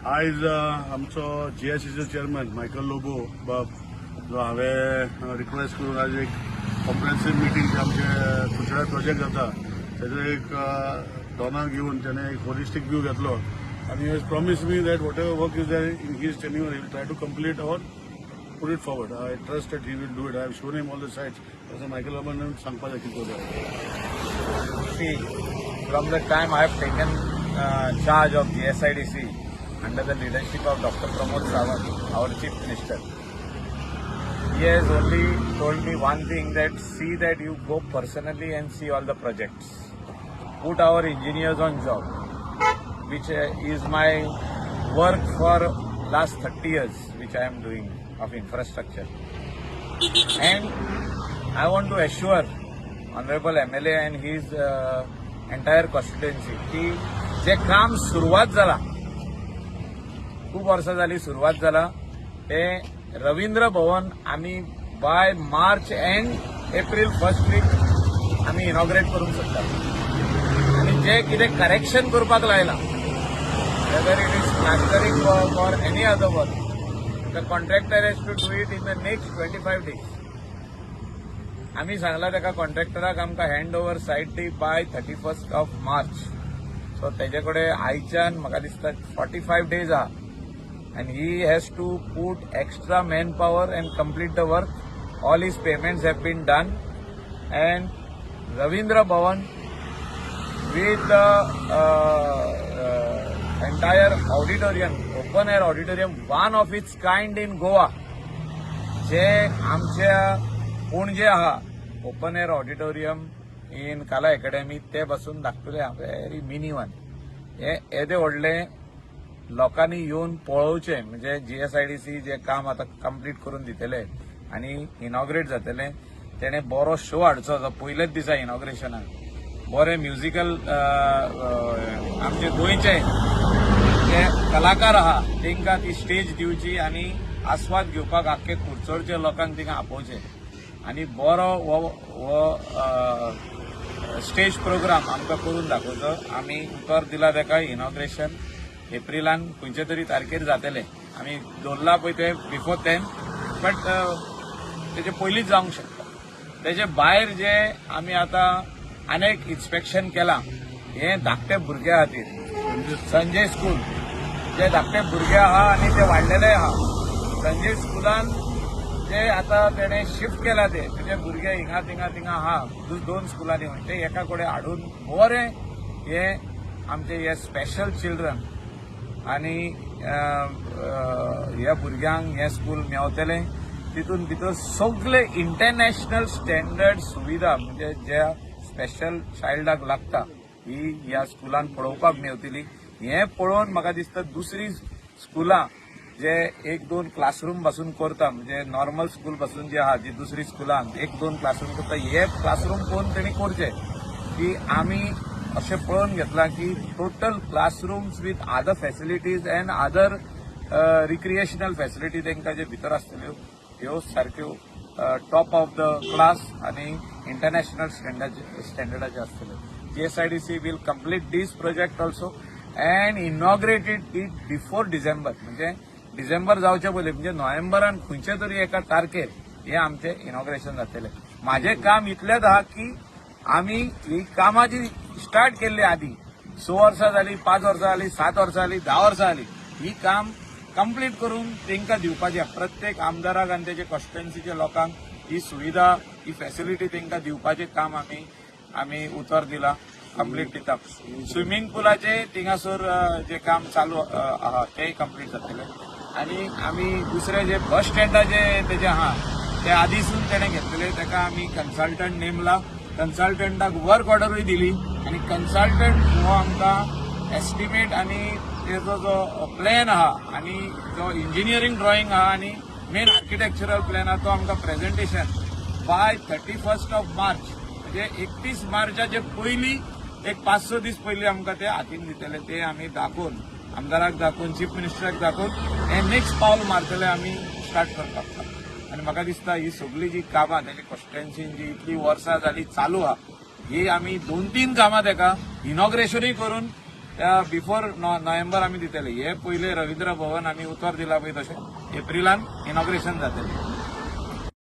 आयज आमचो जीएसआयडीसीचो chairman Michael Lobo बाब जो हांवें रिक्वेस्ट करून आज एक कॉम्प्रिहेन्सीव मिटींग जे आमचे कुडचड्यार प्रोजेक्ट जाता तेजो एक डॉनर घेवन त्याने एक होलिस्टीक व्यू घेतलो आनी has promise me that whatever work is there in his tenure, he will try to complete or put it forward. I trust that he will do it. I have shown him all the sites. तसं Michael बाबान सांगपाक जाय कितें जाय. See, from the time I have taken charge of GSIDC under the leadership of Dr. Pramod Sawant, our Chief Minister, he has only told me one thing, that see that you go personally and see all the projects. Put our engineers on job, which is my work for last 30 years, which I am doing of infrastructure. And I want to assure Honorable MLA and his entire constituency की जे काम सुरवात जाला, खूब वर्सां जाली सुरवात जाला, ते रवींद्र भवन आमी by March and April first week आमी इनॉग्रेट करूंक शकता. आनी जे कितें करेक्शन करपाक लायलां, whether it is plastering work or any other work, the contractor has to do it in the next 25 days. आमी सांगला ताका, कॉन्ट्रॅक्टराक, आमकां हँड ओवर सायट दी by 31st of March. So तेजे कडेन आयच्यान म्हाका दिसता 45 डेज आहा and he has to put extra man power and complete the work. All his payments have been done and Ravindra Bhavan with the entire auditorium, open air auditorium, one of its kind in Goa. जे आमच्या पणजे आहा open air auditorium in Kala Academy, ते बसून धाकटुले, very mini one. हे येदे व्हडले लोकांनी येवन पळोवचें. म्हणजे जीएसआयडीसी जे काम आतां कंप्लीट करून दितले आनी इनॉग्रेट जातले, तेणे बरो शो हाडचो जो पयलेच दिसा इनॉग्रेशनाक बरे म्युजिकल आमचे गोंयचे जे कलाकार आहा तांकां ती स्टेज दिवची आनी आस्वाद घेवपाक आख्खे कुडचडच्या लोकांक थिंगा आपोवचे आनी बरो हो स्टेज प्रोग्राम आमकां करून दाखोवचो. आमी उतर दिला ताका, इनॉग्रेशन एप्रिलान खंयचे तरी तारखेर जातले. आमी दवरला पळय ते बिफोर 10, बट तेजे पयलींच जावंक शकता. तेजे भायर जे आमी आतां अनेक इन्स्पेक्शन केलां, हे धाकटे भुरग्या खातीर संजय स्कूल, जे धाकटे भुरगे आहा आनी ते वाडलेले आहा, संजय स्कुलान जे आतां तेणे शिफ्ट केला, ते तुजे भुरगे हिंगा थिंगा थिंगा आहा, दोन स्कुलांनी, ते एका कडेन हाडून बरें हे आमचे हे स्पेशल चिल्ड्रन आनी ह्या भुरग्यांक हें स्कूल मेवतलें. तितून भितर सगळे इंटरनॅशनल स्टँडर्ड सुविधा, म्हणजे ज्या स्पेशल चायल्डाक लागता, ही ह्या स्कुलान पळोवपाक मेवतली. हें पळोवन म्हाका दिसता दुसरी स्कुलां जे एक दोन क्लासरूम पासून करता, म्हणजे नॉर्मल स्कूल पासून जे आहा, जी दुसरी स्कुलां एक दोन क्लासरूम करता, हे क्लासरूम पळोवन तेणी करचे की आमी अशें पळोवन घेतलां की total classrooms with other facilities and other recreational facility तांकां जे भितर आसतल्यो, ह्यो सारक्यो टॉप ऑफ the class आनी इंटरनॅशनल स्टँडर्डाच्यो आसतल्यो. GSIDC will complete this project also and inaugurate it before December. म्हणजे डिसेंबर जावचे पयलीं, म्हणजे नोव्हेंबरान खंयचे तरी एका तारखेर हे आमचें इनॉग्रेशन जातलें. म्हाजें काम इतलेंच आहा की आमी ही कामां जी स्टार्ट केल्ली आदी, 6 वर्सां जाली, 5 वर्सां जाली, 7 वर्सां जाली, 10 वर्सां जाली, ही काम कंप्लीट करून तांकां दिवपाचें. प्रत्येक आमदाराक आनी तेजे कॉन्स्टिट्युएन्सीच्या लोकांक ही सुविधा, ही फॅसिलिटी तांकां दिवपाचें काम आमी उतर दिलां, कंप्लीट दिता. स्विमींग पुलाचे थिंगासर जे काम चालू आहा तेय कंप्लीट जातले. आनी आमी दुसरे जे बस स्टँडाचे तेजे आहा, ते आदीसून तेणे घेतलेले, ताका आमी कन्सल्टंट नेमला, कन्सल्टंटाक वर्क ऑर्डरूय दिली आनी कन्सल्टंट हो आमकां एस्टिमेट आनी तेजो जो प्लॅन आहा आनी जो इंजिनियरींग ड्रॉइंग आहा आनी मेन आर्किटेक्चरल प्लॅन आहा, तो आमकां presentation by 31st of March, म्हणजे 31 मार्चाचे पयलीं एक 5-6 दीस पयलीं आमकां ते हातीन दितले. ते आमी दाखोवन, आमदाराक दाखोवन, चीफ मिनिस्टराक दाखोवन हे नेक्स्ट पावल मारतले आमी स्टार्ट करपाक. आनी म्हाका दिसता ही सगळी जी कामां तेजी कॉन्स्टिट्युएन्सीन जी इतली वर्सां जाली चालू आहा, ही आमी दोन तीन कामां ताका इनॉग्रेशनूय करून त्या बिफोर नोव्हेंबर आमी दितले. हे पयले रवींद्र भवन आमी उतर दिला पळय तशें एप्रिलान इनॉग्रेशन जातलें.